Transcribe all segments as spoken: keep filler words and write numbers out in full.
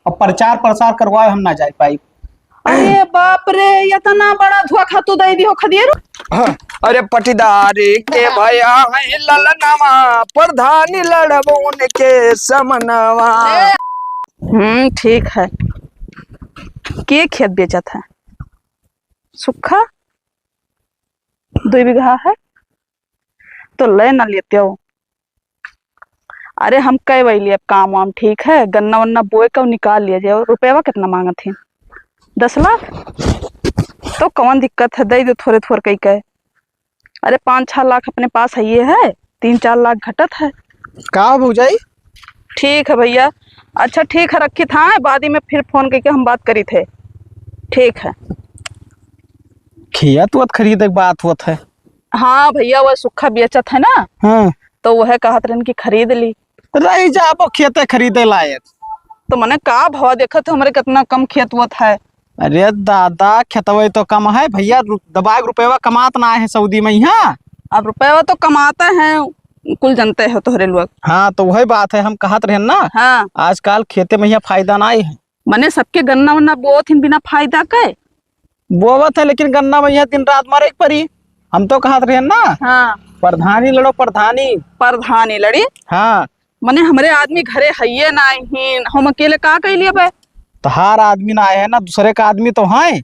अब प्रचार प्रसार करवाए हम ना जाए पाई। अरे बाप रे, इतना बड़ा धोखा तू दे दी हो खदेरू। हाँ, अरे पटीदारी के भैया है ललनवा, प्रधानी लड़बो उनके समनवा। हम्म, ठीक है। के खेत बेचत है? सुखा? दुई बीघा है तो ले ना लेते हो। अरे हम कह वैली अब काम वाम, ठीक है, गन्ना वन्ना बोए के निकाल लिया जाए। रुपया कितना मांगत है? दस लाख? तो कौन दिक्कत है, दे दो थोड़े थोड़े कई के। अरे पाँच छह लाख अपने पास है, ये है, तीन चार लाख घटत है। का हो भौजाई? ठीक है भैया। अच्छा ठीक है, रखी था, बाद में फिर फोन करके हम बात करी थे। ठीक है। खेत वत खरीदे के बात होत है। हाँ भैया, वह सुखा बेचत है ना, हाँ। तो वह कहत रहन कि खरीद ली। रही जाबो खेते खरीदे लायक। तो मने का भाव देखत हो हमरे, कितना कम खेत वत है। अरे दादा, खेतवे तो कम है भैया, रु-, दबाए के रुपयवा कमात ना है सऊदी में यहाँ। अब रुपयवा तो कमाते हैं, कुल जनते हो तोहरे लोग। हाँ, तो वही बात है, हम कहत रहन ना, हाँ। आजकल खेते में यहाँ फायदा ना है। मने सबके गन्ना वन्ना बोत हिन बिना फायदा के। बोवत है, लेकिन गन्ना में यहाँ दिन रात मरे के परी। हम तो कहत रहन ना, हाँ। प्रधानी लड़ो, प्रधानी। प्रधानी लड़ी? हाँ। मने हमरे आदमी घरे हइये नाहीं, हम अकेले का कइ लेबे? तहार आदमी ना है ना, दूसरे का आदमी तो है।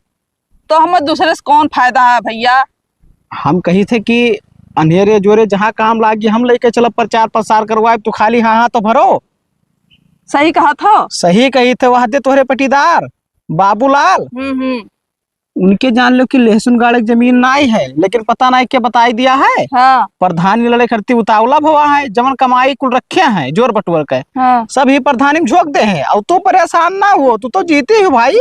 तो हम दूसरे से कौन फायदा है भैया? हम कही थे कि अन्हेरे जोरे जहाँ काम लागी, हम लेके चलब, प्रचार प्रसार करवाए, तू खाली हाँ हाँ तो भरो। सही कहत हो। सही कही थे, वह दे तोहरे पटीदार बाबूलाल। हम्म, हम्म। उनके जान लो कि लहसुन गाड़े के जमीन नाई है, लेकिन पता नाई के बताई दिया है। हाँ। प्रधानी लड़े खरती उतावला भवा है, जवन कमाई कुल रखे हैं जोर बटोर के, हाँ। सब ही प्रधानी में झोंक दे हैं। और तू परेशान ना हो, तू तो जीती हो भाई।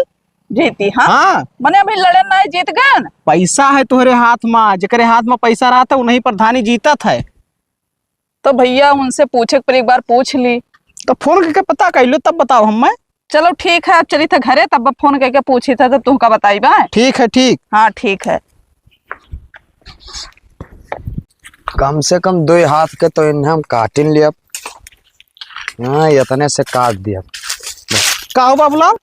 जीती, हाँ। हाँ। मने अभी लड़े नाई, जीत गए न। पैसा है तोहरे हाथ में, जेकरे हाथ में पैसा रहता है, उन्हीं प्रधानी जीतत है। तो भैया उनसे पूछे के पर एक बार पूछ ली। तो फोन करके पता कर लो, तब बताओ हम मैं। चलो ठीक है, अब चली थे घरे, तब फोन करके पूछी थे, तब तुमका बताई बा। ठीक है, ठीक। हाँ, ठीक है। कम से कम दो हाथ के तो इन्हें हम काटिन लिया। हाँ, इतने से काट दिया। का हो बाबूलाल?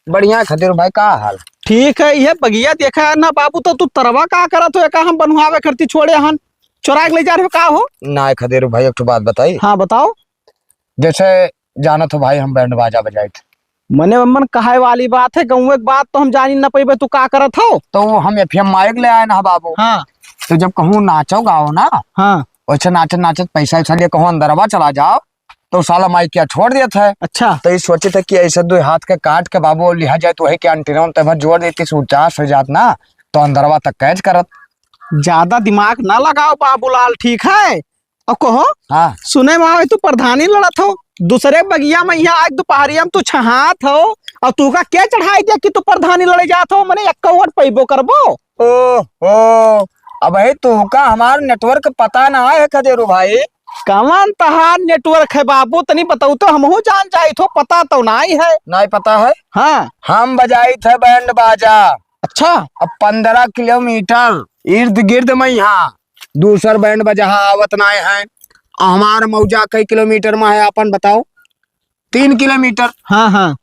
बढ़िया खदेरू भाई, का हाल? ठीक है, ये बगिया देखा है ना बाबू, तो तू तरवा का करत हो, एका हम बनवावे करती छोड़े हन, चोरा के ले जा रहे हो का हो? ना खदेरू भाई, एक ठो बात बताई। हाँ, बताओ। जैसे जानत हो भाई, हम बैंड बाजा बजाइत। मने मन कहाए वाली बात है, गाँव के बात तो हम जानी न पइबे, तू का करत हो? तो वो हम एफएम माइक ले आए ना बाबू। हाँ। तो जब कहूँ नाचो गाओ ना, हाँ। वैसे नाचत नाचत पैसा वैसा लिए कहूँ अंदरवा चला जाओ, तो साला माइक क्या छोड़ देत है। अच्छा। तो ये सोचे थे कि ऐसे दो हाथ के काट के बाबू लिहा जाए, तो वही के एंटीना ते भर जोड़ देती, से उचास हो जात ना, तो अंदरवा तक कैच करत। ज्यादा दिमाग ना लगाओ बाबूलाल, ठीक है? और कहो, हाँ। सुने में आवे तू प्रधानी लड़त हो, दूसरे बगिया में यहाँ आज दोपहरिया में तू छहात हो, और तू का क्या चढ़ाई दिया कि तू प्रधानी लड़े जात हो, मने एक वोट पैबो करबो। ओहो, अबही तोहका हमार नेटवर्क पता ना है खदेरू भाई। कवन तहार नेटवर्क है बाबू, तनी बताऊ तो, हमहू जान जाइत हो, पता तो नाई है। नाई पता है? हाँ। हम बजाइत है बैंड बाजा। अच्छा। अब पन्द्रह किलोमीटर इर्द गिर्द में यहाँ दूसर बैंड बाजा आवत नाई है। हमार मौजा कई किलोमीटर में है, अपन बताओ? तीन किलोमीटर। हाँ, हाँ।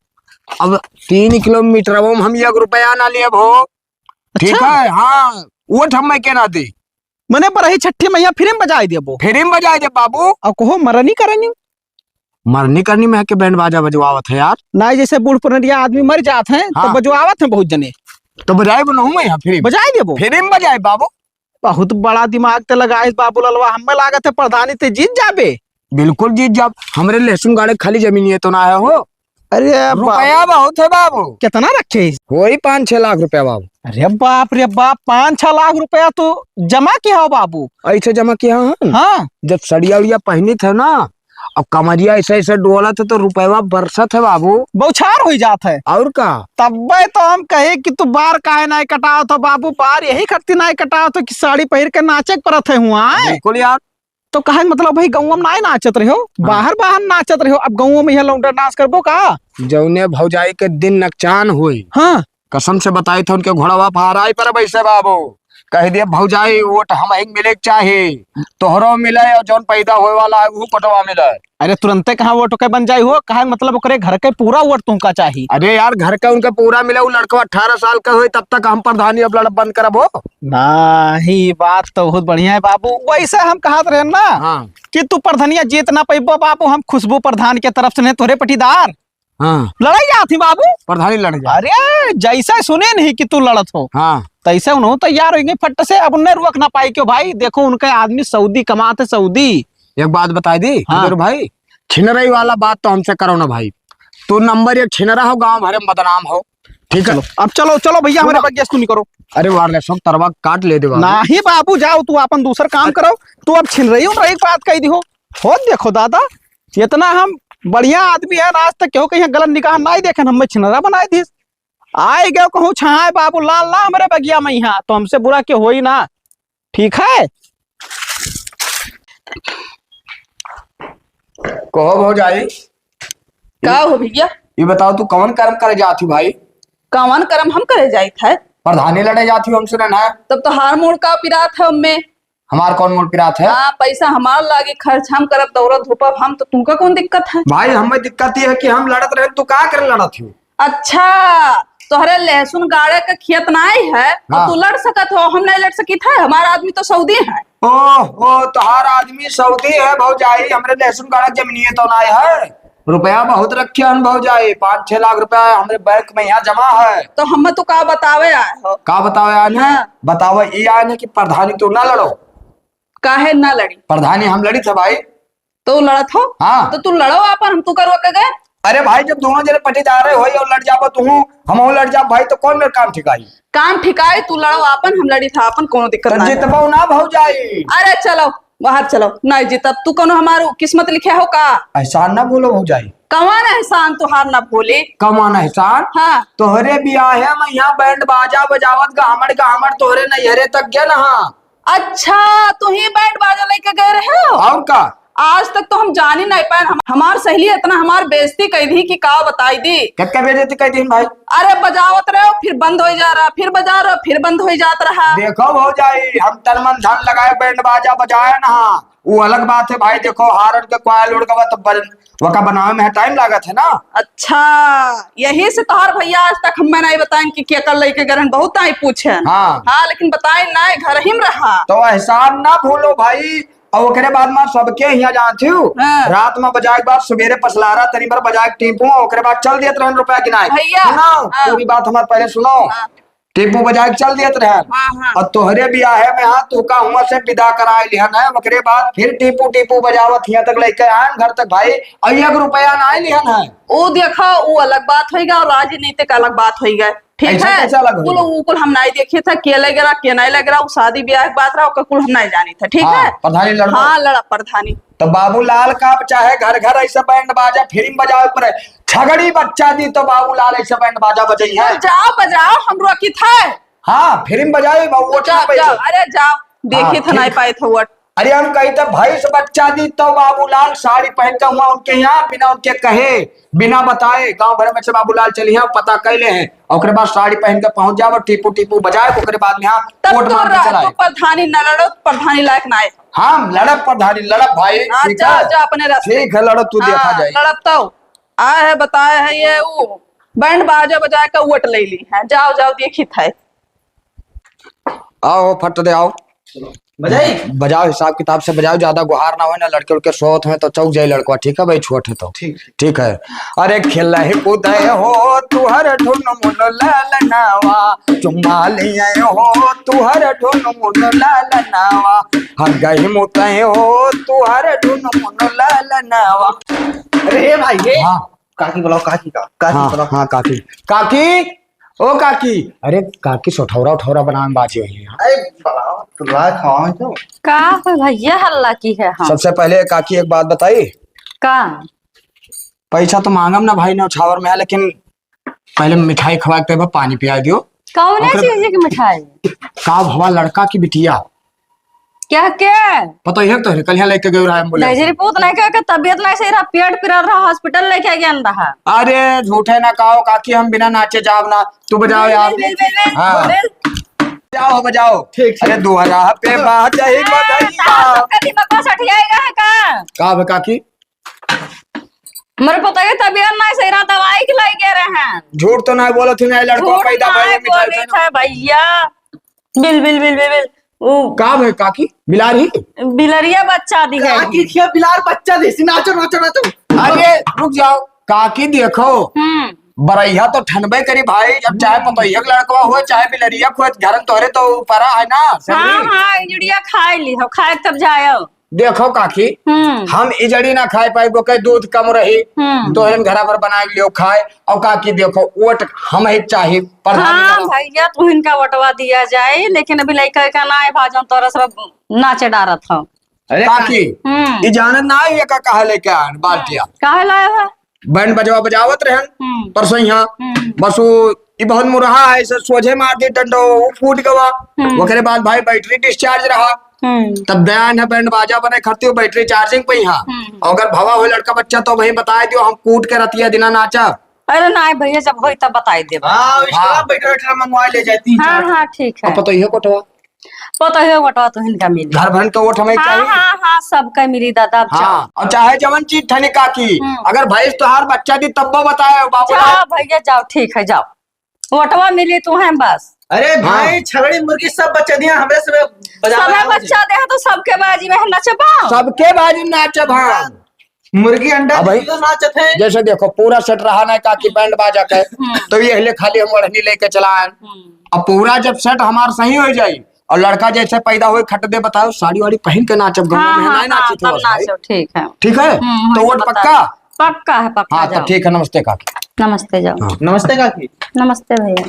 अब तीन किलोमीटर में हम एक रुपया ना लेब हो। ठीक अच्छा। है, हाँ, वोट हम मैं के ना दे। मने पर ही छठी मैया फिर में बजाई देबो। फिर में बजाई दे बाबू। और कहो मरनी करनी। मरनी करनी में के बैंड बाजा बजवावत है यार। ना, जैसे बूढ़ पुरनिया आदमी मर जात हैं, तो हाँ। बजवावत हैं बहुत जने। तो बजाई बनहूँ मैं यहाँ फिर। बजाई देबो। फिर में बजाई बाबू। बहुत बड़ा दिमाग ते लगाइस बाबू ललवा, हमें लागत है प्रधानी ते जीत जाबे। बिल्कुल जीत जाब, हमरे लहसुन गाड़े खाली जमीन ये तो ना है हो। अरे बा-, रुपया बहुत है बाबू। कितना रखे? वही पाँच छह लाख रुपया बाबू। अरे बाप रे बाप, पाँच छह लाख रुपया तू जमा किया हो बाबू? ऐसे जमा किया है? हाँ। जब सड़िया उड़िया पहनी थे ना, अब कमरिया ऐसे ऐसे डोलत है तो रुपया बरसत है बाबू। बौछार हो जात है। और का? तब्बे तो हम कहे कि तू बार काहे ना कटावत हो बाबू, बार यही खातिर ना कटावत हो कि साड़ी पहिर के नाचे के परत है हुआ है। बिल्कुल यार। तो कहे के मतलब भाई गौवा में नाय नाचत रहो, हाँ। बाहर बाहर नाचत रहो, अब गौवा में यहाँ लौंडा नाच करबो का? जौने भौजाई के दिन नकचान होई, हाँ। कसम से बताई थे उनके घोड़वा फहराई पर बैसे बाबू, कह दिया भौजाई, वोट हमहीं मिले के चाही, तोहरो मिले और जौन पैदा होए वाला है, वो पटवा मिले। अरे, तुरंते कहाँ वोट ओके बन जाई हो? कहे मतलब ओकरे घर के पूरा वोट तुमका चाही। अरे यार, घर का उनका पूरा मिले, वो लड़का अठारह साल का होई, तब तक हम प्रधानी अब लड़ब बंद करब हो। नाही, बात तो बहुत बढ़िया है बाबू। वैसे हम कहत रहे ना हाँ। कि तू प्रधानिया जीत ना पैबो बाबू, हम खुशबू प्रधान के तरफ से नहीं तोहरे पटीदार हाँ। लड़ाई जात ही बाबू। प्रधानी लड़ गया। अरे, जैसे सुने नहीं कि तू लड़त हो, हाँ। तैसे उन्हों तैयार होइगे फट से। अब उन्हें रोक ना पाई क्यों भाई? देखो, उनके आदमी सऊदी कमात है, सऊदी। एक बात बताई दी, हाँ। अरे भाई, छिनरई वाला बात तो हमसे करो ना भाई। तू नंबर एक छिनरा हो, गाँव भरे में बदनाम हो, ठीक है? चलो, अब चलो, चलो भैया, हमरे सुनो। बगिया से तू नहीं करो। अरे वार ले, सब तरवा काट ले देवा। नाही बाबू, जाओ, तू अपन दूसर काम अरे करो। तू अब छिनरई उनरई की बात कही दी हो। हो देखो दादा, इतना हम बढ़िया आदमी है, आज तक केहू कहीं गलत निगाह नाहीं देखे, हमें छिनरा बनाए दिस। आए गए कहूँ छाए बाबू लाल ना हमरे बगिया में यहाँ, तो हमसे बुरा क्यों होई ना, ठीक है? कहो भौजाई, का हो भैया? ये बताओ, तू कौन कर्म करे जात ही भाई? कौन कर्म हम करे जाइत है? प्रधानी लड़े जात ही हमसे ना। तब तो हार मोड़ का पिरात है हमें। हमार कौन मोड़ पिरात है? हाँ, पैसा हमार लागे, खर्च हम करब, दौड़ब धूपब हम, तो तुमका कौन दिक्कत है? भाई, हमें दिक्कत ये है कि हम लड़त रहे, तू का करे लड़त हो? अच्छा, तोहरे लहसुन गाड़े के खेत नाई है, तो हाँ। तू लड़ सकत हो, हम नहीं लड़ सकित है? हमार आदमी तो सऊदी है। ओह, ओ, तोहार आदमी सऊदी है भौजाई, हमरे लहसुन गाड़े के जमीनिये तो नाई है। रुपया बहुत रखे हन भौजाई, पाँच छह लाख रुपया हमरे बैंक में यहाँ जमा है। तो हम तो का बतावे आए हो? का बतावे आए हैं? हाँ। बतावे ई आए हैं कि प्रधानी तू ना लड़ो। काहे ना लड़ी? प्रधानी हम लड़ी थे भाई। तो लड़त हो? हाँ। तो तू लड़ो आपन, हम तू करवा के गए? अरे भाई, जब दोनों जने पटीदारे होई और लड़ जाबो तू, हम लड़ जाब भाई, तो कौन मेरे काम ठिकाई? काम ठिकाई, तू लड़ो आपन, हम लड़ी था आपन, कोनो दिक्कत तो ना है। जितबो ना भौजाई। अरे चलो, बाहर चलो, नहीं जीतब। तू कोनो हमार किस्मत लिखे हो का? एहसान ना भूलो भौजाई। कमान एहसान तुहार ना भूली? कमान एहसान? हाँ। तोहरे बियाहे में यहाँ बैंड बाजा बजावत गहमड़ गहमड़ तोहरे नैहरे तक गए ना। अच्छा, तू ही बैंड बाजा लेके गए रहे हो? और का? आज तक तो हम जानी नहीं पाए। हम, हमार सहेली इतना हमार बेइज्जती कई दी कि का बताई दी। कितना बेइज्जती कई दी भाई? अरे बजावत रहे हो, फिर बंद हो जा रहा, फिर बजा रहे हो, फिर बंद हो जात रहा। देखो भौजाई, हम तन मन धन लगाए बैंड बाजा बजाए ना, वो अलग बात है भाई। देखो हारन के क्वायल उड़ गवा तो बन, वका बनावे में टाइम लागत है ना। अच्छा, यही से तोहार भैया आज तक हमें नहीं बताएन कि केकर लेके गरहन, बहुत आई पूछेन। हाँ। हाँ, लेकिन बताएन ना, घर ही में रहा। तो एहसान ना भूलो भाई। और ओकरे बाद में सबके हियाँ जानती हूँ, हाँ। रात में बजाए के बाद सुबेरे पसलारा तनी भर बजाए के टीपू, ओकरे बाद चल दियत रहन रुपया गिनाए। भैया, सुनो, हाँ। पूरी बात हमार पहले सुनो। हाँ। टीपू बजाए के चल दियत रहन। हाँ, हाँ। और तोहरे बियाहे में हाँ, तू का हुआं से विदा कराए लिहन है, ओकरे बाद फिर टीपू टीपू बजावत हियाँ तक लेके आएन घर तक भाई, और एक रुपया ना लिहन है। ओ देखो, वो अलग बात होइगा और राजनीतिक अलग बात होइगा। ठीक ऐसा है? कैसे अलग होइगा? कुल, वो कुल हम नहीं देखे था, के लग रहा, के नहीं लग रहा, वो शादी ब्याह की बात रहा, ओकर कुल हम नहीं जानी था, ठीक हाँ, है? प्रधानी लड़बो। हाँ, लड़ा प्रधानी। तो बाबूलाल का चाहे घर घर ऐसे बैंड बाजा, फिल्म बजावे पर छगड़ी बच्चा दी तो बाबूलाल ऐसे बैंड बाजा बजई है। जाओ बजाओ, हम रोकी था। हाँ, फिल्म बजाई, बा-, वोट जाओ, ना पाई जाओ, तो। अरे जाओ, देखी हाँ, था, नहीं ठीक। पाए थे वोट। अरे हम कही तो भैंस बच्चा दी तो बाबूलाल साड़ी पहन के हुआ उनके यहाँ बिना उनके कहे, बिना बताए गांव भर में से बाबूलाल चली हैं, पता कैले हैं, ओकरे बाद साड़ी पहन के पहुंच जाओ, टीपू टीपू बजाए, ओकरे बाद में यहाँ तब वोट तो मांग के रा-, चलाए। तो प्रधानी न लड़ो, प्रधानी लायक ना आए। हम लड़ब प्रधानी, लड़ब भाई, हाँ, ठीक जाओ, है? जाओ अपने रास्ते। ठीक है, लड़ब, तू देखा हाँ, जाए। लड़ब तो आए है, बताए है ये वो बैंड बाजा बजाए का वोट ले ली है। जाओ, जाओ, देखी था। आओ, फट दे, आओ। बजाई? बजाओ, हिसाब किताब से बजाओ, ज्यादा गुहार ना होए ना, लड़के उड़के सोत हैं तो चौक जाए लड़का, ठीक है भाई, छोट है तो। ठीक। ठीक है। अरे खेलहि कूदहि हो तुहर ढुनमुन ललनवा, चुम्मा लिहे हो तुहर ढुनमुन ललनवा, हगहि मुतहि हो तुहर ढुनमुन ललनवा। अरे भाई, ये हाँ। काकी बुलाओ, काकी का, काकी हाँ, बुलाओ। हाँ, काकी। काकी, ओ काकी। अरे काकी, सोठौरा उठौरा बनावे में बाजी हुई है। अरे बुलाओ, तो ला खाओ तो। का हो भैया, हल्ला की है? हाँ। सबसे पहले काकी एक बात बताई। का? पैसा तो मांगम ना भाई, नौछावर में है, लेकिन पहले मिठाई खवा के पानी पिया दियो। कौन ओकरे चीज की मिठाई? का भवा लड़का की बिटिया। क्या, क्या? पता ही है तो है, कल यहाँ लेके गए रहा एम्बुलेंस। नहीं जी, रिपोर्ट नहीं कह के तबीयत नहीं सही रहा, पेट पिरा रहा, हॉस्पिटल लेके गया रहा। अरे झूठे ना कहो काकी, हम बिना नाचे जाब ना। तू बजाओ यार। बिल, बिल, बिल, बिल, हाँ। बिल। जाओ, बजाओ। ठीक, ठीक। अरे, दुहरा पे बाजही बधइया। तार सबके दिमाग सठियाई रहे का? का बे काकी? मोर पतोह के तबियत नाहीं सही रहा, दवाई के लइ गए रहे हैं। झूठ तो नाहीं बोलत ही, नाहीं लड़का झूठ पैदा नाहीं भइल, मिठाई बोली खाना। था भइया। बिल, बिल, बिल, बिल, बिल। ऊ का भे काकी? बिलार ही? बिलरिया बच्चा दी है। काकी खिया बिलार बच्चा दी, नाचो, नाचो, नाचो। अरे, रुक जाओ। काकी देखो, हम्म। बरैया तो ठनबे करी भाई, जब चाहे पतोहिया के लड़कवा हो, चाहे बिलरिया को, घर में तोहरे तो परा है ना, हाँ, सगरी। हाँ, इजड़िया खाए ली हो, खाए तब जायो। देखो काकी, हम्म। हम इजड़ी ना खाए पाइबो, कहे दूध कम रही, हम्म। तोहरन घरा भर बनाए लियो खाए। और काकी देखो, वोट हम ही चाही, प्रधान हाँ, वाला। भइया, तू इनका वोटवा दिया जाए, लेकिन अभी लइका का ना है, भाजन तोरा सब नाचे डारत हो। अरे काकी, हम्म। ई जानत ना है, ये का कहा लेके आन बाल्टिया। काहे लाए हो? बैंड बजवा बजावत रहन, हम्म। परसों यहाँ, हम्म। बस वो, ई बहुत मुरहा है, इसे सोझे मार दी डंडो, वो फूट गवा। हम्म। ओकरे बाद भाई बैटरी डिस्चार्ज रहा। हम्म। तब दयान है बैंड बाजा बने खरती हो, बैटरी चार्जिंग पे यहाँ। हम्म। और अगर भवा हो लड़का बच्चा तो वहीं बताए दियो, हम कूट के रतिया दिना नाचा। अरे नाहीं भइया, जब होई तब बताई देब। हाँ, उसके बाद हाँ। बैटरी वैटरी मंगवा ले जाती हाँ, चार। हाँ, ठीक है। अब पतोहिया कोटवा। पतोहिया वोटवा तो इनका मिली। घर भरन का वोट हमें हाँ, चाहिए। हाँ, हाँ, सबका मिली दादा, अब हाँ, जाओ। और चाहे जवन चीज ठनी काकी, हम्म। अगर भैंस तोहार बच्चा दी तब्बो बताए बाबूलाल। जाओ भइया, जाओ, ठीक है, जाओ। वोटवा मिली तू है बस। अरे हाँ। भाई, छगड़ी मुर्गी सब बच्चा दिया, हमरे सब बजा सबे बजा बच्चा दे तो सबके बाजी में नचबा। सबके बाजी में नाचब हम। मुर्गी अंडा अब भाई, दियो नाचत है। जैसे देखो, पूरा सेट रहा ना काकी बैंड बाजा के, हम्म। तो ये ले खाली हम ओढ़नी लेके चलाएं। हम्म। अब पूरा जब सेट हमार सही हो जाई और लड़का जैसे पैदा होई, खट दे बताओ, साड़ी वाड़ी पहन के नाचब, गंगा हाँ, में हाँ, नहीं हाँ, नाची थे तब बस भाई। नाचब, ठीक है। ठीक है? हम्म, तो वही वोट बता पक्का? दो। पक्का है, पक्का, हाँ, तो जाओ। ठीक है, नमस्ते काकी। नमस्ते, जाओ। हाँ। नमस्ते काकी। नमस्ते भइया।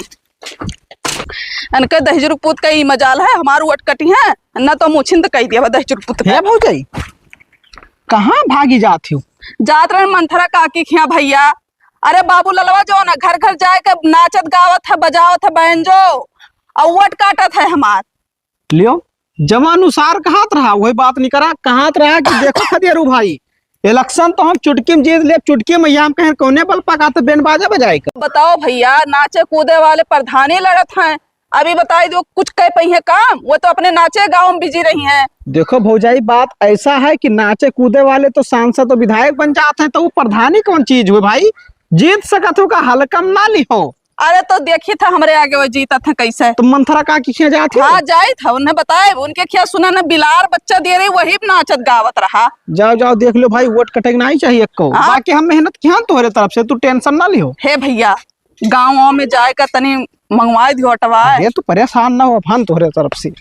इनके दहिजरू पूत का ई मजाल है, हमार वोट कटी है, ना तो मुछिंद कही दिया बा दहिजरू पूत का। हे भौजाई, कहाँ भागी जात हो? जात रहन मंथरा काकी खिया भइया। अरे बाबू ललवा जो ना घर घर जाए के नाचत गावत है, बजावत है बैंजो, और वोट काटत है हमार। लियो, जमा अनुसार कहात रहा, वही बात नहीं करा, कहात रहा कि देखो खदेरू भाई, इलेक्शन तो हम चुटकी में जीत लेब, चुटकी में। हम कहें कौने बल पकाते बैंड बाजा बजाए के। बताओ भइया, नाचे कूदे वाले प्रधानी लड़त हैं, अभी बताई दो, कुछ कह पइहे काम? वो तो अपने नाचे गाँव में बिजी रही हैं। देखो भौजाई, बात ऐसा है कि नाचे कूदे वाले तो सांसद और विधायक बन जात हैं, तो वो प्रधानी कौन चीज हुए भाई? जीत सकत हो का, हल्का में ना लिहो। अरे तो देखी था हमरे आगे वो जीतत हैं कैसे। तो मंथरा काकी खिया जात हो? हाँ, जाई था, उन्हें बताए, उनके खिया सुना न बिलार बच्चा दे रही, वही नाचत गावत रहा। जाओ, जाओ, देख लो भाई, वोट कटे के नहीं चाहिए एको। हाँ। बाकी हम मेहनत किया तोहरे तरफ से, तू tension ना लिहो। हे भइया, गाँव वाँव में जाए का तनी मंगवाए दियो अटवा। अरे तू परेशान ना हो, हम तोहरे तरफ से।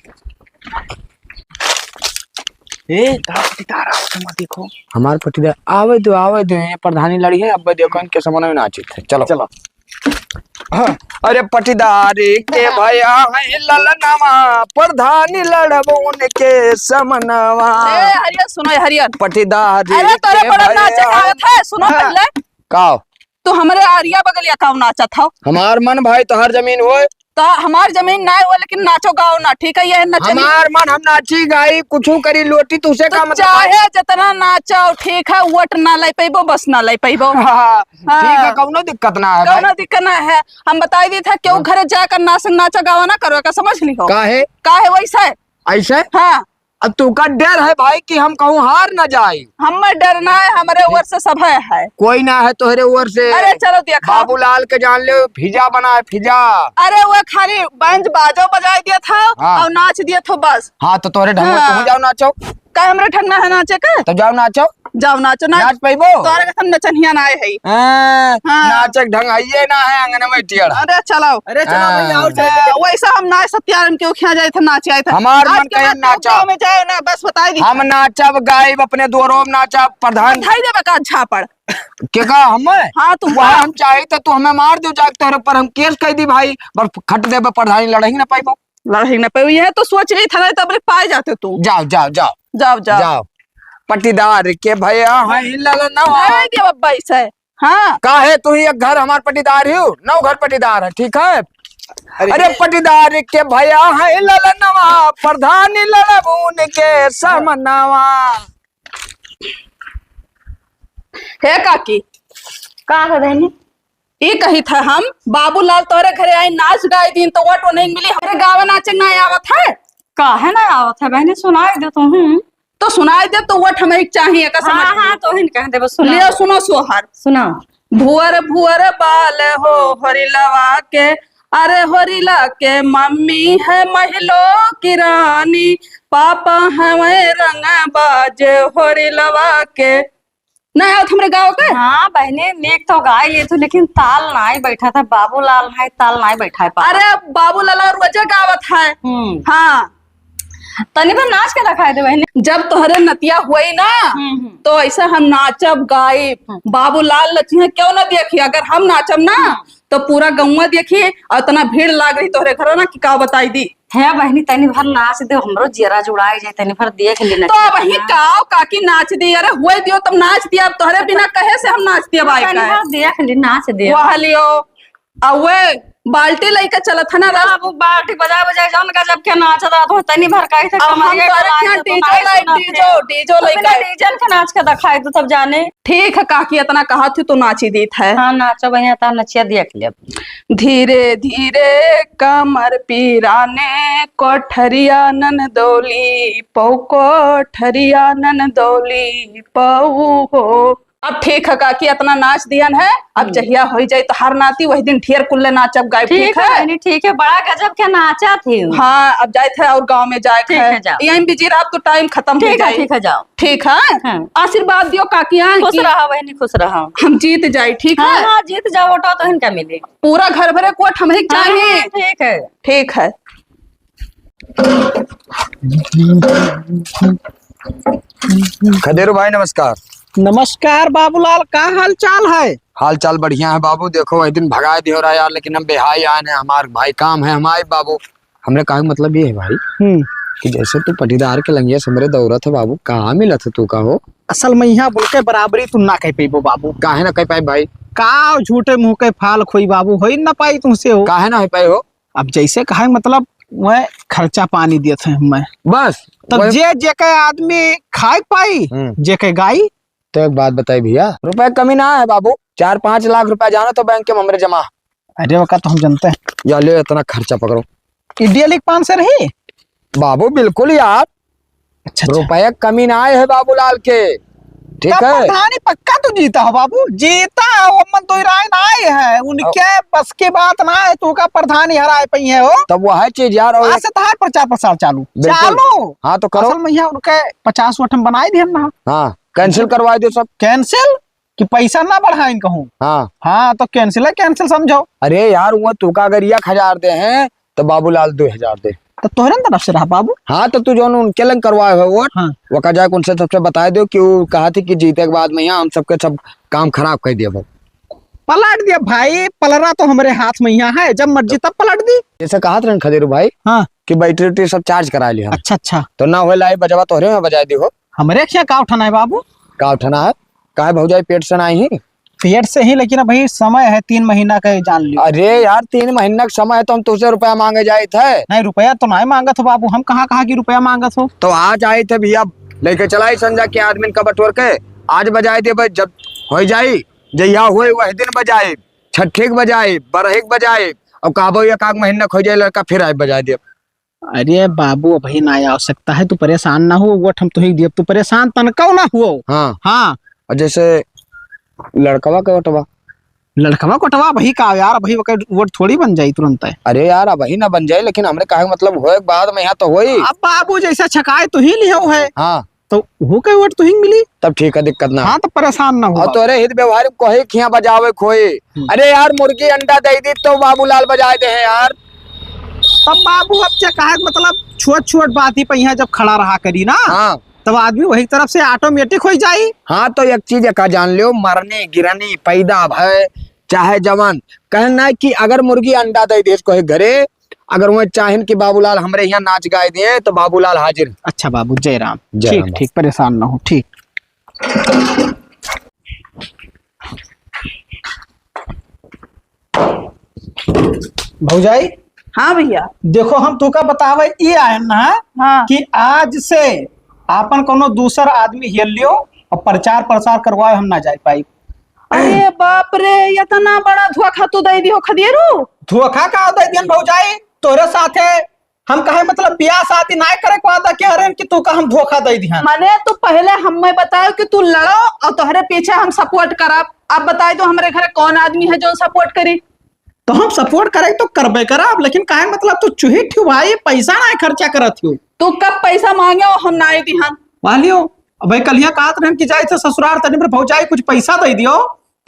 ए, का पटीदार आवत हमार देखो। हमार पटीदार आवे दो, आवे दो, ये प्रधानी लड़ी है, अब देखो इनके समन्वय में नाचित है। चलो। चलो। हाँ। अरे पटीदारी के भया है ललनवा, प्रधानी लड़बो उनके समनवा। ए, हरियर सुनो, ए, हरियर। पटीदारी अरे तोरे के बड़ा भया नाचे का आवत है, सुनो हाँ। पहले। का? तो हमरे आरिया बगलिया काऊ नाचत हौ? हमार मन भाई तोहार जमीन होय। तो हमार जमीन ना होय, लेकिन नाचो गाओ ना, ठीक है? ये नचनी। हमार मन हम नाची गाई, कुछू करी लोटी, तुसे तो का मतलब? चाहे जितना नाचो, ठीक है, वोट ना ले पैबो, बस ना ले पैबो। हाँ, हाँ। ठीक है, कौनो दिक्कत ना है भाई। कौनो दिक्कत ना है। हम बताई दी था, क्यों हाँ। घरे जाकर नाच, नाचा गावा ना करो, का समझ ली हो? काहे? काहे वैसे? ऐसे? हाँ। अब तू का डर है भाई कि हम कहूँ हार न जाई? हमें डर ना है, हमरे ऊपर से सब है, है। कोई ना है तोहरे ऊपर से। अरे चलो देखा। बाबूलाल के जान ले, फिजा बनाए, फिजा। अरे वो खाली बैंड बाजो बजाए दिया था हाँ। और नाच दिया था बस। हाँ, तो तोहरे ढंग में हाँ। तुम जाओ नाचो। का हमरे ढंग ना है नाचे का? तो जाओ नाचो। जाओ नाचो, नाच। नाच पैबो? तोहरे कसम नचनिया ना आए है। हाँ, हाँ। नाचे के ढंग है ये ना है, आंगन में टेढ़। अरे चलो। अरे चलो भैया, हाँ। और चलो। हाँ, वैसा हम ना सत्याराम के उखिया जाए थे, नाचे आए थे। हमार आज मन के कहे बाद नाचा। गाँव में जाए ना, बस बताई दी। हम नाचब गाइब, अपने दुआरो में नाचब, प्रधान। बधाई देबे का झापड़। के का हमें? हाँ, तू वह हाँ। हम चाहे तो तू हमें मार दो जाके तोहरे पर हम केस कर दी भाई, बस खट देबे प्रधानी लड़ही ना पाइबो। लड़ही ना पाइबो, यह तो सोच रही था ना, तब रे पाए जाते तू। जाओ, जाओ, जाओ। जाओ, जाओ। जाओ। पटीदार के भया है ललनवा। अरे के बब्बा इसे। हाँ। काहे तू ही एक घर हमार पटीदार हो, नौ घर पटीदार है, ठीक है? अरे अरे ये पटीदार के भया है ललनवा, प्रधानी लड़बून के समनवा। हे काकी। का हो बहनी? ई कहित है हम, बाबूलाल तोहरे घरे आई, नाच गाई दिन तो वोट नहीं मिली, हमरे गावे नाचे ना आवत है। काहे ना आवत है बहनी, सुनाई दे तू। हम्म। तो सुनाई दे तो वोट हमें चाहिए का समझ हाँ, हाँ, तो हिन कह देबो, सुनाओ। लियो सुनो सोहर। सुनाओ। भुअर भुअर बाल हो होरिलवा के, अरे होरिला के मम्मी है महलो की रानी, पापा हवे रंगबाज होरिलवा के। ना आवत हमरे गाँव के? हाँ बहने, नीक तो गाय लेत हो, लेकिन ताल नाई बैठा था, बाबूलाल है, ताल नाई बैठा है पापा। अरे बाबूलाल रोजे गावत है। हम्म। हाँ। तनी भर नाच के दिखाई दे बहने। जब तोहरे नतिया हुई ना, हम्म, हम्म। तो ऐसे हम नाचब गाइब। हम्म। बाबूलाल नचिहे क्यों ना देखी, अगर हम नाचब ना, हम्म। तो पूरा गौवा देखी, और इतना भीड़ लाग रही तोहरे घर ना कि का बताई दी। हे बहिनी, तनी भर नाच दे, हमरो जियरा जुड़ाई जाए, तनी भर देख ले तो नचिया अब ही ना। काओ काकी नाच दे, अरे हुए दियो तब नाच दिया, अब तोहरे बिना कहे से हम नाच दिया बाई तनी का। भर देख ले, नाच दे। वह लियो, आ वे बाल्टी लइके चलत है ना ना, रस। अब वो बाल्टी बजा बजा जौन गजब के नाच रहा तो तनी भर कहे से अब हम कमरिया तोरे का यहाँ नाच तो डीजो नाच लाई, सुना डीजो, थे। डीजो तो बिना लइके। डीजन के नाच के दिखाई दो तब जाने। ठीक है काकी, इतना कहत ही तो नाची दीत है। हाँ, नाचो बढ़िया, ता नचिया देख ले। धीरे धीरे कमर पिराने, कोठरिया ननदोली पौ, कोठरिया ननदोली पौ हो। अब ठीक है काकी, इतना नाच दियन है, अब हम्म। जहिया होई जाई तो हर नाती वही दिन ढेर कुल्ले नाचब गाइब, ठीक ठीक है है? बहनी, ठीक है, बड़ा गजब के नाचा थे। हाँ, अब जाए थे और गाँव में जाए ठीक है, है। जाओ। यहीं बिजी रह, अब तो टाइम खत्म हो ठीक है, जाए। ठीक है, जाओ। ठीक है? हाँ। आशीर्वाद दियो काकी, हाँ, खुश कि रहा बहनी, खुश रहा। हम जीत जाए, ठीक हाँ, है? हाँ, जीत जाओ, वोटो तो इनका मिले। पूरा घर भरे कोट हम ही हाँ, चाहिए। हाँ, ठीक है। ठीक है। खदेरू भाई, नमस्कार। नमस्कार बाबूलाल, का हाल चाल है? हाल चाल बढ़िया है बाबू। देखो, वही दिन भगाए दियो रहा यार, लेकिन हम बेहाई आए हैं, हमार भाई काम है हमारे बाबू। हमरे कहे मतलब ये है भाई हम्म। कि जैसे तू पटीदार के लंगिया से हमरे दौड़त है बाबू, कहाँ मिलत है तू का हो? असल में यहाँ बोल के बराबरी तू ना कह पेबो बाबू। काहे ना कह पाई भाई? का झूठे मुंह के फाल खोई बाबू, होई ना पाई तुमसे हो। काहे ना हो पाई हो? अब जैसे कहे मतलब वह खर्चा पानी दियत है हमें। बस, तो वही। जे, जे के आदमी खाए पाई, हम्म। जे के गाई। तो एक बात बताई भैया, रुपए कमी ना है बाबू, चार पाँच लाख रुपया जानो तो बैंक के हमरे जमा। अरे वका तो हम जानते हैं। या ले इतना खर्चा पकड़ो। ई डेली के पाँच सौ रही? बाबू बिल्कुल यार। अच्छा, अच्छा। रुपया कमी ना आए है बाबूलाल के, ठीक तब है? प्रधानी पक्का तू जीता हो बाबू, जीता हो, मन तो राय ना आए है, उनके बस की बात ना है, तू का प्रधानी हराए पई है हो। तब वह चीज यार, और आज से तहार प्रचार प्रसार चालू, बिल्कुल। चालू। हाँ, तो करो। असल में यहाँ उनके पचास वोट हम बनाए दिए ना। हाँ, cancel करवा दो सब। Cancel? कि पैसा ना बढ़ाइन कहूँ। हाँ। हाँ, तो cancel है, cancel समझो। अरे यार, वो तू का अगर एक हजार दे हैं, तो बाबूलाल दो हजार दे। तो तोहरे तरफ से रहा बाबू। हाँ, तो तू जौन उनके लंग करवाए हो वोट, हाँ। वका जाके उनसे सबसे बताए दो कि वो कहा थी कि जीते के बाद में यहाँ हम सबके सब काम खराब कर दिया भाई। पलट दिया भाई, पलरा तो हमरे हाथ में यहाँ है, जब मर्जी तब पलट दी। जैसे कहा था खदेरू भाई हाँ। कि बैटरी उटरी सब charge करा लिया। अच्छा, अच्छा। तो ना होए लाई बजवा तोहरे में बजाए दी हो। हमरे क्या का उठाना है बाबू? का उठाना है? काहे भौजाई पेट से ना आई ही? पेट से ही, लेकिन अभी समय है तीन महीना का, जान लियो। अरे यार, तीन महीना का समय है तो हम तुझसे रुपया मांगे जाइत है? नहीं, रुपया तो नहीं मांगत हो बाबू, हम कहाँ कहा कि रुपया मांगत हो? तो आज आइत है भैया, लेके चला ही संजा के आदमी का बटोर के, आज बजाए दे भाई, जब हो जाई, जहिया होए वही दिन बजाए, छठे के बजाए, बरहे के बजाए, और कहबो एक आध महीना खो जाए लड़का फिर आए बजाए दे। अरे बाबू, अबही ना आवश्यकता है, तू परेशान ना हो, वोट हम तुही दियब, तू परेशान तनकौ ना हुओ। हाँ। हाँ। और जैसे लड़कवा के वोटवा? लड़कवा के वोटवा अबही का यार, अबही ओकर वोट थोड़ी बन जाई तुरंत है। अरे यार, अबही ना बन जाई, लेकिन हमरे कहे के मतलब होए के बाद में यहाँ तो होई। अब बाबू जैसे छकाए तुही लिहो है। हाँ। तो उहो के वोट तुही मिली। तब ठीक है, दिक्कत ना। हाँ, तो परेशान ना हो और बाबू। तोरे हित व्यवहार में कोई खिया बजावे खोए। हम्म। अरे यार, मुर्गी अंडा दे दी तो बाबूलाल बजाए दे हैं यार। तब बाबू अब क्या कहे, मतलब छोट छोट बात ही पे यहाँ जब खड़ा रहा करी ना, हाँ। तब आदमी वही तरफ से automatic हो जाई। हाँ, तो एक चीज का जान लियो, मरनी, गिरनी, पैदा भय, चाहे जवान, कहना है कि अगर मुर्गी अंडा दे दे कोई घरे, अगर वो चाहेन कि बाबूलाल हमरे यहाँ नाच गाए दे, तो बाबूलाल हाजिर। अच्छा बाबू, जय राम। जय ठीक, राम। ठीक, परेशान ना हो, ठीक। भौजाई। हाँ भैया। देखो, हम तुका बतावे ई आयन ना हाँ। कि आज से आपन कोनो दूसर आदमी हेल लियो और प्रचार प्रसार करवाए हम ना जाए पाई। अरे बाप रे, इतना बड़ा धोखा तू दे दियो खदियरू। धोखा का दे दियन भौजाई, तोरे साथे हम कहे मतलब बियाह शादी नाय करे के वादा के हरेन कि तू का हम धोखा दे दिहन। मने तू पहले हमें बताओ कि तू लड़ो और तोहरे पीछे हम support करब। अब बताई दो हमरे घरे कौन आदमी है जो support करी? तो हम support करे तो करबे करब, लेकिन काहे मतलब तू चुही ठियो भाई, पैसा नाय खर्चा करत हो। तू कब पैसा मांगे हो हम नाय दिहन। वालियो, अबे कलिया कहत रहन कि जाई थे ससुराल तनी पर भौजाई कुछ पैसा दे दियो,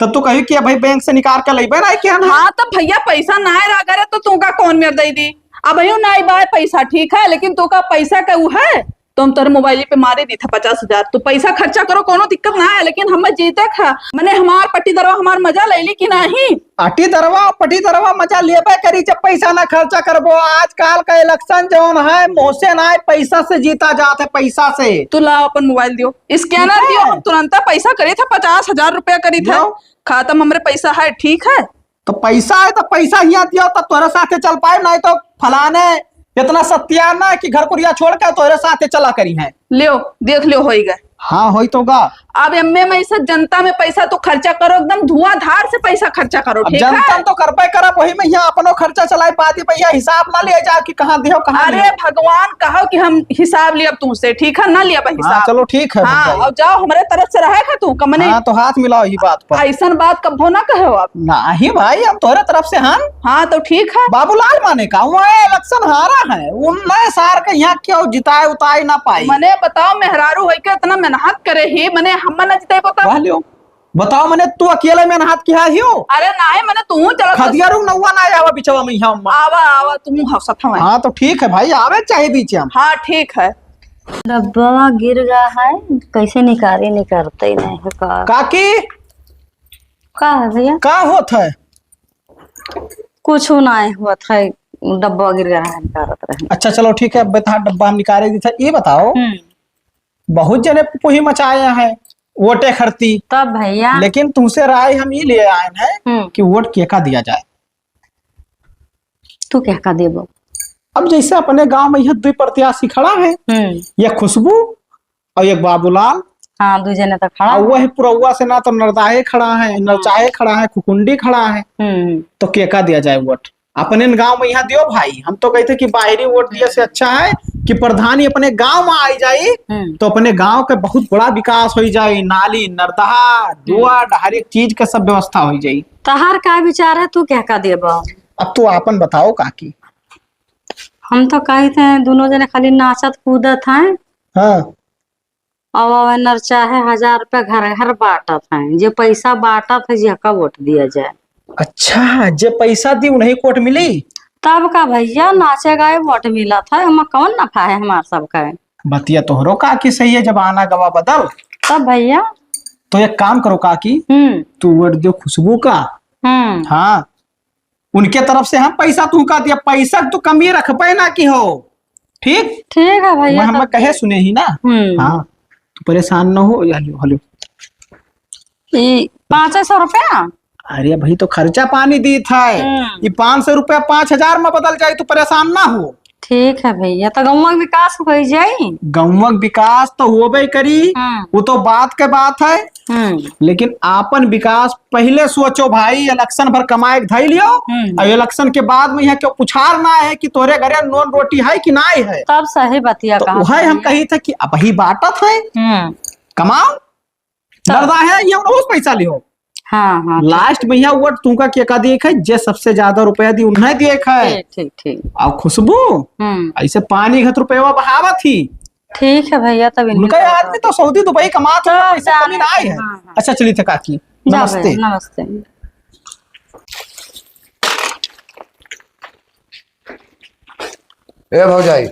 तब तू कही कि अबे बैंक से निकाल के लेबे नाय कि हम। हाँ, तो भैया पैसा नाय रह करे तो तू का कौन मेर दे दी? अब यूं नाय बाय पैसा, ठीक है, लेकिन तू का पैसा का उ है तो हम तोरे मोबाइल पे मारे दी था पचास हजार। तू पैसा खर्चा करो, कोनो दिक्कत ना है, लेकिन हमें जीते खा, मने हमार पट्टीदरवा हमार मजा ले ली कि नहीं? अटी दरवा, पटी दरवा मजा लेबे करी, जब पैसा ना खर्चा करबो। आजकल का election जौन है, मुँह से ना है, पैसा से जीता जात है, पैसा से। तू लाओ अपन मोबाइल दियो, scanner दियो, हम तुरंत पैसा करी था, पचास हजार रुपया करी था, दियो। खाता में हमरे पैसा है, ठीक है? तो पैसा है तो पैसा हिया दियो, तब तोरे साथे चल पाए, नहीं तो फलाने इतना सत्यान ना कि घर कुरिया छोड़ के तोरे साथे चला करी है। लियो, देख लियो, होई गए। हाँ, होई तो गा। अब एम्मे में इसे जनता में पैसा तो खर्चा करो, एकदम धुआंधार से पैसा खर्चा करो, अब ठीक जनता है? तो करबे करब, वही में यहाँ अपनो खर्चा चलाए, बादी भैया हिसाब ना ले जाओ कि कहाँ दियो, कहाँ अरे लियो। भगवान, कहो कि हम हिसाब लियब तुमसे, ठीक है? ना लियब हाँ, हिसाब। चलो ठीक है, हाँ, भैया। और जाओ, हमरे तरफ से रहे खा तू, कमने हाँ, तो हाथ मिलाओ ही बात पर। ऐसन बात कभो ना कहो आप। नाही भाई, हम तोहरे तरफ से हन। हाँ, तो ठीक है। बाबूलाल माने का, वो election हारा है, उन्नीस साल के यहाँ क्यों जिताए उताए ना पाई। मने बताओ, मेहरारू होई के इतना मेहनत करे ही, मने हम ना जिताए पता। वाह लियो। बताओ, मने तू अकेले मेहनत किया हियो? अरे नाही, मने तू चला खदिया रू नौवा ना आवा बिचवा में यहाँ अम्मा। आवा, आवा, तू हौसत हवा। हाँ, तो ठीक है भाई, आवे चाहे बीच हम। हाँ, ठीक है। डब्बा गिर गया है, कैसे निकाले, निकलते ही नहीं है का। काकी, का है भैया? का होत है? कुछ ना होत है, डब्बा गिर गया है, निकारत रहे। अच्छा, चलो ठीक है, अब बेटा डब्बा हम निकाले दी था। ये बताओ, हम्म। बहुत जने पुही मचाए हैं वोटे खरती, तब भैया। लेकिन तुमसे राय हम ये लिए आए हैं हम्म। कि वोट केका दिया जाए। तू केका देबो? अब जैसे अपने गांव में यह दो प्रत्याशी खड़ा है, हम्म। एक खुशबू और एक बाबूलाल। हाँ, दू जने तो खड़ा और है। वही पुरौवा से ना तो नरदाहे खड़ा है, हम्म। नरचाहे खड़ा है, खुकुंडी खड़ा है, हम्म। तो केका दिया जाए वोट? अपने न गांव में यहाँ दियो भाई, हम तो कहते कि बाहरी वोट दिए से अच्छा है कि प्रधानी अपने गांव में आई जाई, हम्म। तो अपने गांव के बहुत बड़ा विकास हो जाई, नाली, नरदहा, हम्म। डुअर, हर एक चीज के सब व्यवस्था हो जाई। तहार का विचार है, तू केका देबो? अब तू आपन बताओ काकी। हम तो कहते हैं, दोनों जने खाली नाचत कूदत हैं। हाँ। अब अवे नरचाहे हजार रुपया घर घर बांटत हैं, जे पैसा बांटत है, जेका वोट दिया जाए। अच्छा, जे पैसा दी, उन्हीं को वोट मिली? तब का भैया, नाचे गाए वोट मिलत है, ओमा कौन नफा है हमार सबका? बतिया तोहरो काकी सही है, जमाना गवा बदल। तब भैया। तो एक काम करो काकी, हम्म। तू वोट दियो खुशबू का। हम्म। हाँ, उनके तरफ से हम पैसा तुमका दिया, पैसा तू कमी रखबे ना की हो, ठीक? ठीक है भैया, मैं, हम तब कहे ठीक। सुने ही ना। हम्म। हाँ, तू परेशान ना हो। हेलो, हेलो। ई पाँच सौ रुपया? अरे भाई, तो खर्चा पानी दीत है। हम्म। ई पाँच सौ रुपया पाँच हजार में बदल जाई, तू परेशान ना हो। ठीक है भैया, तो गौवा के विकास हो जाई। गौवा के विकास तो होबे करी, हम्म। वो तो बात के बात है। हम्म। लेकिन आपन विकास पहले सोचो भाई, election भर कमाए के धई लियो, हम्म। और election के बाद में यहाँ क्यों पुछार ना है कि तोरे घरे नून रोटी है कि नाय है। तब सही बतिया तो कहा वही हम तुमने। कही थे कि अबही बाटत है, हम्म। कमाओ, तब। डरदा है, ये उनहूँ से पैसा लियो। हाँ, हाँ, ठीक। Last में यहाँ वोट तुमका केका दिए है, जे सबसे ज्यादा रुपया दी, उन्हें दिए है। ठीक, ठीक, ठीक। और खुशबू, हम्म। ऐसे पानी घत रुपया बहावत ही। ठीक है भैया, तब इन्हें उनका ये तो आदमी तो सऊदी दुबई कमात है, तो पैसे जाने कमी ना आई है। हाँ, हाँ। अच्छा, चलिए थे काकी, जा नमस्ते। भैया, नमस्ते। ए भौजाई।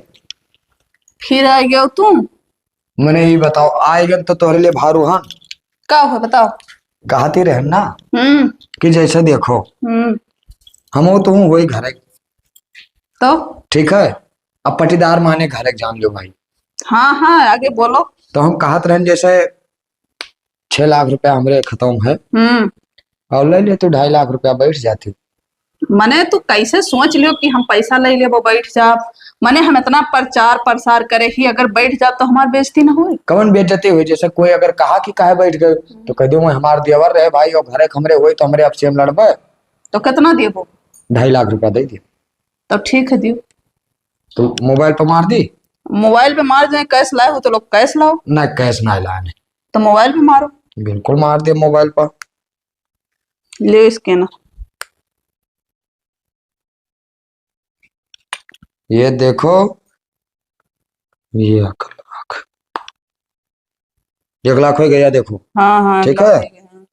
फिर आ गयो तू? मने ई बताओ, आएगन तो तोहरे लिए भारू हन? का हो, बताओ। कहती रहन ना हम्म। कि जैसे देखो, हम्म। हमहू तो हूँ वही घरे। तो? ठीक है, अब पटीदार माने घरे जान लो भाई। हाँ, हाँ, आगे बोलो। तो हम कहत रहन जैसे छह लाख रुपया हमरे खतम है, हम्म। और ले ले तू ढाई लाख रुपया, बैठ जाती। मने तू कैसे सोच लियो कि हम पैसा ले लेबो, बैठ जाब? मने हम इतना प्रचार प्रसार करे ही, अगर बैठ जाब तो हमार बेइज्जती न होई? कवन बेइज्जती होई? जैसे कोई अगर कहा कि काहे बैठ गए, तो कह दियो, "वो हमार देवर रहे भाई, और घरे क हमरे होई तो हमरे आपसे हम लड़बे।" तो कितना देबो? ढाई लाख रुपया दे दियो। तो ठीक है, दियो। तो मोबाइल पे मार दी? मोबाइल पे मार दे, कैश लाए हो तो लोग कैश लाओ। ना, कैश ना लाए। तो मोबाइल पे मारो। बिल्कुल मार दे मोबाइल पर। ले स्कैनर। ये देखो, ये एक लाख, एक लाख हो गया, देखो। हाँ, हाँ, ठीक है। एक लाख हो गया, हाँ।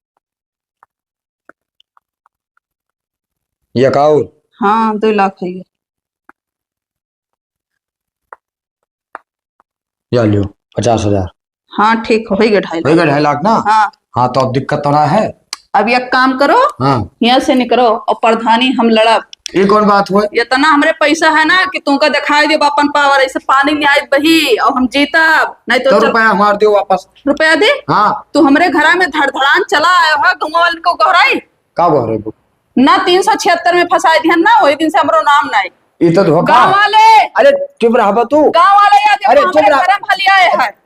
ये का और? हाँ, दो लाख है ये। या लियो, पचास हजार। हाँ, ठीक है, होई गए ढाई लाख। होई गए ढाई लाख ना? हाँ। हाँ, तो अब दिक्कत तो ना है। अब एक काम करो, हाँ। यहाँ से निकलो और प्रधानी हम लड़ब। ये कौन बात हुआ? इतना हमरे पैसा है ना कि तुमका दिखाई देब अपन पावर, ऐसे पानी में आए बही और हम जीतब, नहीं तो तो चल रुपया हमार दियो वापस। रुपया दे? हाँ। तू हमरे घरा में धड़धड़ान चला आयो है, गौवा वालन को गोहराई। का बोल रहे हो? ना तीन सौ छिहत्तर में फंसाए दिहन ना, वही दिन से हमरो नाम नाई। ई तो धोखा। गाँव वाले। अरे चुप रहबा तू। गाँव वाले या देखो अरे चुप हमरे रह। घर में भली आए है।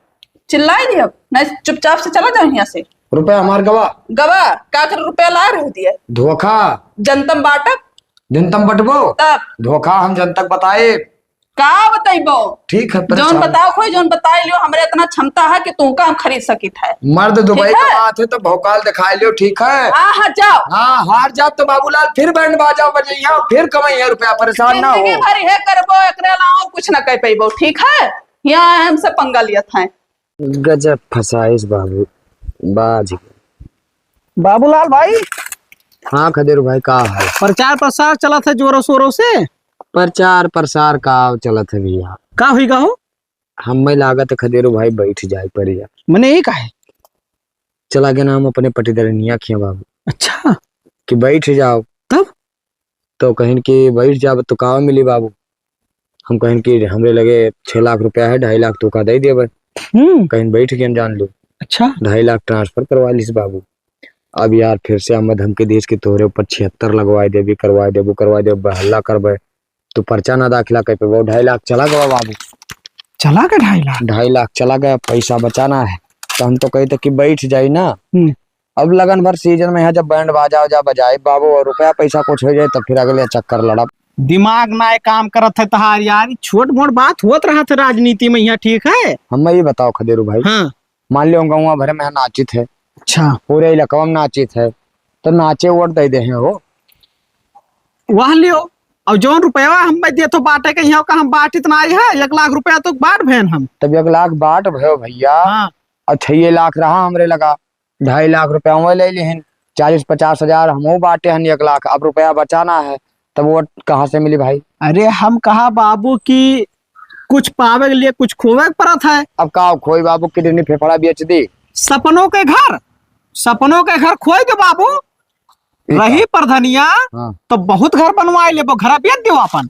चिल्लाई दियो, नहीं चुपचाप से चला जाओ यहाँ से। रुपया हमार गवा। गवा, का कर रुपया ला रह दिए? धोखा। जनतम बाटक। जनतम बटबो। तब। धोखा हम जनतक बताए। का बतइबो? ठीक है, जौन परेशान। बताओ खोई, जौन बताई लियो, हमरे इतना क्षमता है कि तुमका हम खरीद सकित है। मर्द दुबई ठीक है? का बात है तो भौकाल दिखाई लियो, ठीक है? हाँ, हाँ, जाओ। हाँ, हार जाओ तो बाबूलाल फिर बैंड बाजा बजइया, फिर कमइया रुपया, परेशान ना हो। जिंदगी भर इहे करबो, एकरे अलावा कुछ ना कर पइबो, ठीक है? यहाँ हमसे पंगा लियत है। गजब फसाइस बाबू, बाज गए। बाबूलाल भाई। हाँ खदेरू भाई, का है? प्रचार प्रसार चलत है जोरों शोरों से। प्रचार प्रसार का चलत है भैया? का हुई गा हो? हमें लागत है खदेरू भाई बैठ जाए पड़ी। मने ई काहे? चला गए ना हम अपने पटीदरनिया खिया बाबू। अच्छा। कि बैठ जाओ। तब? तो कहिन कि बैठ जाब तो का मिली बाबू? हम कहिन कि हमरे लगे छह लाख रुपया है, ढाई लाख तू का दे देबे। हम्म। कहिन बैठ गए जान लो। अच्छा। ढाई लाख transfer करवा लिस बाबू। अब यार फिर से हमें धमकी दीस कि तोहरे ऊपर छिहत्तर लगवाए देबी, करवाए देबू, करवाए देबू, हल्ला करबे। तू पर्चा ना दाखिला कर पे, वो ढाई लाख चला गवा बाबू। चला गया ढाई लाख? ढाई लाख चला गया, पैसा बचाना है। तो हम तो कही थे कि बैठ जाई ना। हम्म। अब लगन भर season में है, जब बैंड बाजा उजा बजाई बाबू और रुपया पैसा कुछ हो जाए, तब फिर अगले चक्कर लड़ब। दिमाग ना काम करत है तहार यार, ई छोट मोट बात होत रहत है राजनीति में यहाँ, ठीक है? हमें ये बताओ खदेरू भाई, हाँ। मान लो गौवा भर में नाचित है, अच्छा। पूरे इलाकवा में नाचित है, तो नाचे वोट दे दे हैं हो? वह लियो, और जौन रुपया हम देतो बाटे के यहाँ का हम बाटित ना आई है, एक लाख रुपया तो बाट भेन हम। तब एक लाख बाट भयो भैया, हाँ। और छह लाख रहा हमरे लगा, ढाई लाख रुपया वह ले लिहन, चालीस पचास हजार हमहू बाटे हन, एक लाख, अब रुपया बचाना है, तब वो कहाँ से मिली भाई? अरे हम कहा बाबू कि कुछ पावे के लिए कुछ खोवे के पड़त है। अब का खोई बाबू, kidney फेफड़ा बेच दी। सपनों के घर, सपनों के घर खोई दे बाबू। ई का? रही प्रधनिया, हाँ। तो बहुत घर बनवाए लेबो, घर बेच दियो अपन।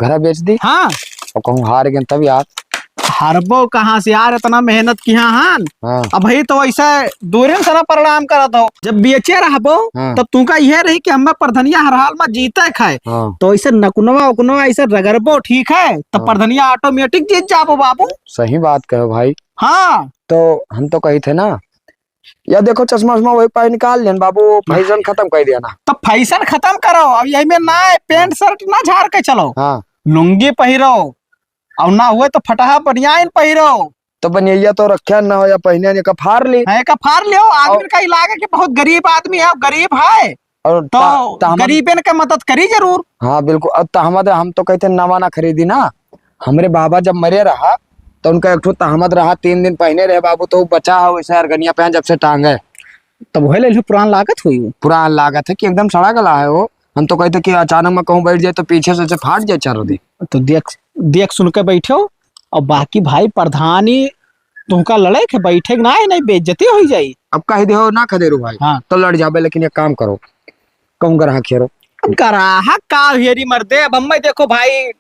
घर बेच दी? हाँ। और कहूँ हार गए तब यार? हारबो कहाँ से यार, इतना मेहनत किया हन। हाँ। अब भाई तो ऐसे दूरिन से ना प्रणाम करत हो। जब बेचे रहबो, हाँ। तब तुमका यह रही कि हमें प्रधनिया हर हाल में जीते खाए। हाँ। तो ऐसे नकुनवा उकुनवा ऐसे रगड़बो, ठीक है? तब हाँ। प्रधनिया automatic जीत जाबो बाबू। सही बात कहो भाई। हाँ। तो हम तो कही थे ना, या देखो, चश्मा उश्मा वही पाए निकाल लेन बाबू, fashion खत्म कर दिया ना। तो fashion खत्म करो, अब यही में ना है, pant shirt ना झाड़ के चलो। हाँ। लुंगी पहिरो, और ना हुए तो फटहा बनियान पहिरो। तो बनिया तो रखे ना हो या पहिने ने का फाड़ ली। है का फाड़ लियो, आदमी और का ही लागे कि बहुत गरीब आदमी है, गरीब है। और तो ता-, ता हम गरीबन के मदद करी जरूर। हाँ, बिल्कुल। अब तो हम, हम तो कहते नवा ना खरीदी ना। हमरे बाबा जब मरे रहा, तो उनका एक ठो तहमद रहा, तीन दिन पहने रहे बाबू, तो वो बचा है वैसे अरगनिया पे, जब से टांग है। तब वही ले लो, पुरान लागत हुई वो। पुरान लागत है कि एकदम सड़ा गला है वो। हम तो कहते कि अचानक में कहूँ बैठ जाए तो पीछे से, से फाट जाए चारों दी। तो देख, देख सुन के बैठो। और बाकी भाई प्रधानी तुमका लड़े के बैठे के ना है, नहीं बेइज्जती हो जाई। अब कह दे हो ना खदेरू भाई, हाँ। तो लड़ जाबे, लेकिन एक काम करो, कहूँ ग्राहक हेरो। ग्राहक का हेरी मर्दे, अब हमें देखो भाई,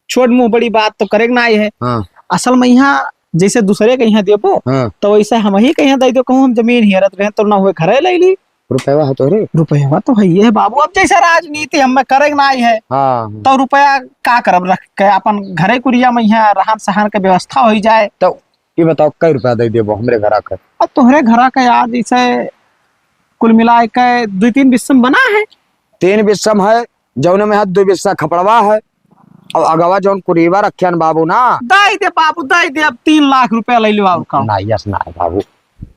छोट मुंह बड़ी बात तो करे के ना है। हाँ। असल में यहाँ जैसे दूसरे के यहाँ देबो, हाँ। तो वैसे हम ही के यहाँ दे दो, कहूँ हम जमीन हेरत रहे तो ना हुए घरे ले ली। रुपया है तोहरे? रुपया तो है, ये है बाबू। अब जैसे राजनीति हमें करे के नाई है, हाँ, हाँ। तो रुपया का करब रख के, अपन घरे कुरिया में यहाँ रहन सहन के व्यवस्था होइ जाए। तो ये बताओ, कई रुपया दे देबो हमरे घरा के? अब तोहरे घरा के यार, जैसे कुल मिला के दुई तीन बिस्सम बना है। तीन बिस्सम है, जौने में है दुई बिस्सा खपड़वा है, और अगवा जौन कुरीबा रखे हन बाबू ना। दे दे बाबू, दे दे, अब तीन लाख रुपया ले लो और का। ना, यस ना है बाबू,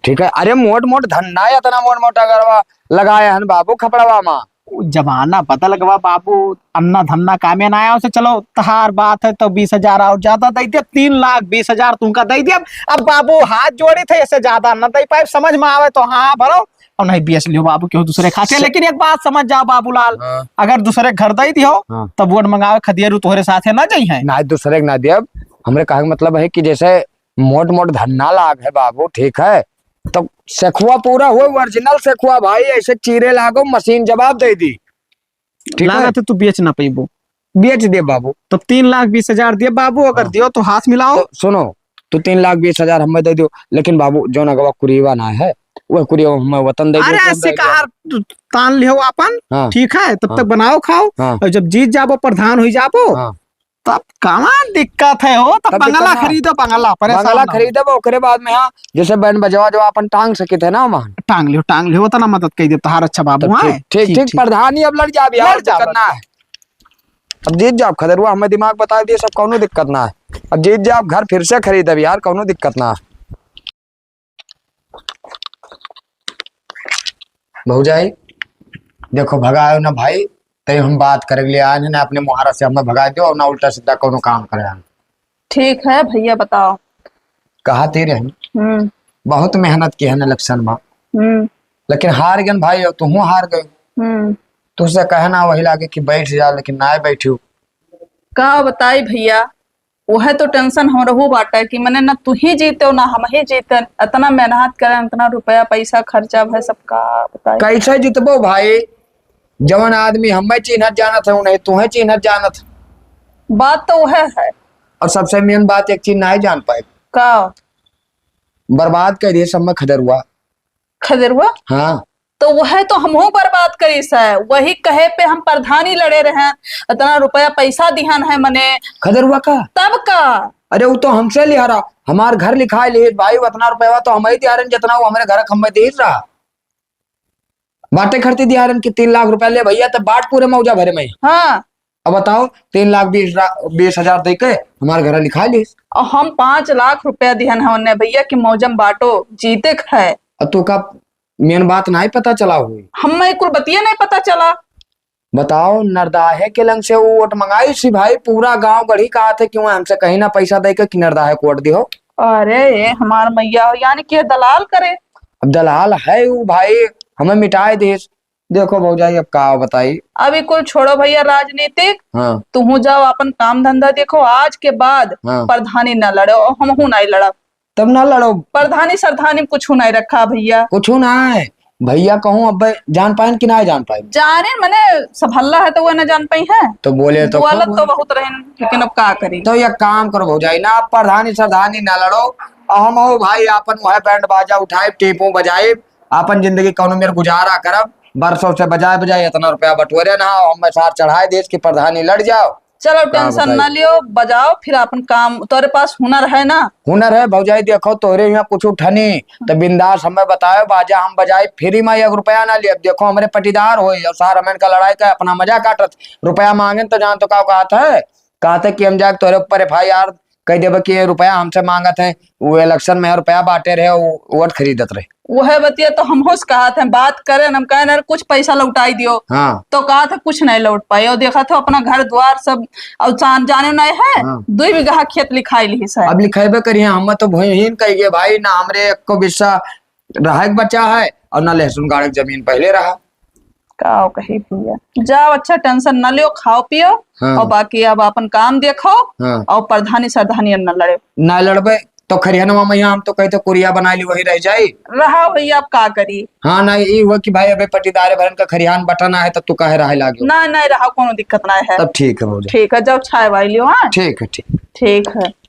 ठीक है। अरे मोट मोट धंधा है, इतना मोट मोट अगरवा लगाए हन बाबू खपड़वा मा। उ जमाना बदल गवा बाबू, अन्ना धन्ना कामे ना आया उसे। चलो तहार बात है तो बीस हजार और ज्यादा दे दे, तीन लाख बीस हजार तुमका दे दे। अब बाबू हाथ जोड़ी थे, इससे ज्यादा न दे पाए, समझ में आवे तो हाँ भरो, और नहीं बेच लियो बाबू केहू दूसरे खाते। से- लेकिन एक बात समझ जाओ बाबूलाल, हाँ। अगर दूसरे घर दे दियो, हाँ। तब वोट मंगावे खदिया रू तोहरे साथे ना जइहैं। ना, दूसरे के ना दियब। हमरे कहे के मतलब है कि जैसे मोट मोट धन्ना लाग है बाबू, ठीक है, तो सेखुआ पूरा हुए, original सेखुआ भाई, ऐसे चीरे लागो, मशीन जवाब दे दी। ठीक है? लागत है तू बेच ना पइबो। बेच दे बाबू। तब तीन लाख बीस हजार दिए बाबू, अगर हाँ। दियो तो हाथ मिलाओ। तो सुनो, तू तीन लाख बीस हजार हमें दे दियो, लेकिन बाबू जौन अगवा कुरीबा ना है, वह कुरीबा हमें वतन दे दियो, अरे हम ऐसे रह गए। कहा तू तान लियो अपन, हाँ। ठीक है, तब हाँ। तक बनाओ खाओ, हाँ। और जब जीत जाबो, प्रधान हुई जाबो, हाँ। तब कहाँ दिक्कत है हो, तब तब बंगला दिक्कत ना। खरीदो, बंगला, परेशान बंगला ना हो। खरीदो, ओकरे बाद में हाँ, जैसे बैंड बजवा जो अपन टांग सकित है ना, वहाँ। टांग लियो, टांग लियो, उतना मदद कर दे, तहार अच्छा बाबू, तब हाँ? ठीक, ठीक, ठीक, ठीक, ठीक। प्रधानी अब लड़ जाब यार, लड़ जाब, दिक्कत ना है। अब जीत जाब खदेरुआ, हमें दिमाग बता दिए सब, कौनो दिक्कत ना है। अब जीत जाब, घर फिर से खरीदब यार, कौनो दिक्कत ना है। भौजाई, देखो, भगायो ना भाई, तई हम बात करे के लिए आए हैं ना, अपने मुहारा से हमें भगा दो और ना उल्टा सीधा कौनो काम करे हम। ठीक है भैया, बताओ। कहा थे रहे, हम्म। बहुत मेहनत की है ना election में, हम्म। लेकिन हार गन भाई, और तुहूँ हार गए। हम्म। तुझसे कहे ना वही लागे कि बैठ जा, लेकिन ना बैठू। का बताई भैया, वह तो tension हमरहू बाटे कि मने न तू ही जीते हो, ना हम ही जीते। इतना मेहनत करें, इतना रुपया पैसा खर्चा भय, सब का बताई। कैसे जीतबो भाई? जवन आदमी हमें चिन्हत जानत है, उन्हें तुहें चिन्हत जानत है। बात तो वह है। और सबसे main बात एक चीज नहीं जान पाए। का? बर्बाद कर दिए सब में खदेरुआ। खदेरुआ? हाँ। तो वह तो हमहू बर्बाद करिस है, वही कहे पे हम प्रधानी लड़े रहे, इतना रुपया पैसा दिहन है मने। खदेरुआ का? तब का? अरे, वो तो हमसे लिहारा, हमार घर लिखाए लिहिस भाई, उतना रुपया तो हम ही दिहारन, जितना वो हमारे घर खम्बे दिहिस रहा। बाटे खर्ची दिहारन कि तीन लाख रुपया ले भैया, तब बाट पूरे मौजा भरे में। हाँ। अब बताओ, तीन लाख बीस रा-, बीस हजार दे के हमार घर लिखाए लिहिस। और हम पाँच लाख रुपया दिहन है उन्हें भैया कि मौजम बाटो, जीते खाए। और तू का main बात नाहीं पता चला हुई? हमें कुल बतिया नहीं पता चला। बताओ, नरदाहे के लंग से वो वोट मंगाई सी भाई, पूरा गांव गढ़ी कहा थे कि वह हमसे कहीं ना पैसा दे के कि नरदाहे को वोट दिहो। अरे ये हमार मैया हो, यानी कि ये दलाल करे। अब दलाल है वो भाई, हमें मिटाए देस। देखो भौजाई, अब का बताई। अभी कुल छोड़ो भैया राजनीतिक, हाँ। तुहू जाओ अपन काम धंधा देखो, आज के बाद हाँ। प्रधानी ना लड़ो और हमहू नहीं लड़ब। तब ना लड़ो। प्रधानी सरधानी में कुछ नहीं रखा भैया। कुछ ना है भैया, कहूँ अब जान पाएन कि ना जान पाएन? जाने मने सब हल्ला है तो वह ना जान पाई है। तो बोले तो बोलत खूब। तो बहुत रहन, लेकिन अब का करी? तो एक काम करो भौजाई, ना प्रधानी सरधानी ना लड़ो, और हम हो भाई आपन वह बैंड बाजा उठाए, टेपो बजाए, आपन जिंदगी कौनो मेर गुजारा करब, बरसों से बजाए बजाए इतना रुपया बटोरे ना, और हमें सार चढ़ाए देस कि प्रधानी लड़ जाओ। चलो, का tension बताई? ना लियो, बजाओ, फिर अपन काम, तोरे पास हुनर है ना? हुनर है भौजाई, देखो तोरे यहाँ कुछ उठनी, तो बिंदास हमें बताओ, बाजा हम बजाई, free में एक रुपया ना लियब। देखो हमरे पटीदार होई, और सार हमें का लड़ाई का अपना मजा काटत, रुपया मांगेन तो जान तो का कहत है, कहते कि हम जाके तोरे ऊपर F I R कह देबे कि ये रुपया हमसे मांगत है, वो election में रुपया बांटे रहे, वो वोट खरीदत रहे। वह बतिया तो हम होश कहा थे, बात करें, हम कहे ना कुछ पैसा लौटाई दियो, हाँ। तो कहा था कुछ नहीं लौट पाए। और देखा था अपना घर द्वार सब, और चान जाने नहीं है, हाँ। दो बीघा खेत लिखाई लिहिस है। अब लिखेबे करिए, हम तो भूमिहीन कह गए भाई, ना हमरे एक को बिस्सा रहे के बचा है और ना लहसुन गाड़े के जमीन पहले रहा। का कही भैया, जाओ अच्छा tension ना लियो, खाओ पियो, हाँ। और बाकी अब अपन काम देखो, हाँ। और प्रधानी सरधानी अब ना लड़े। ना लड़बे तो खरिहनवा में हम तो कहते कुरिया बनाए ली, वही रह जाई। रहा भैया, अब का करी? हाँ, ना, ये हुआ कि भाई अबे पटीदारे भरन का खरिहान बटन है, तब तू काहे रहे लागे? ना, नहीं रहा, कोनो दिक्कत ना है। तब ठीक है भौजी। ठीक है, जाओ चाय वाय लियो, हाँ? ठीक है, ठीक। ठीक है।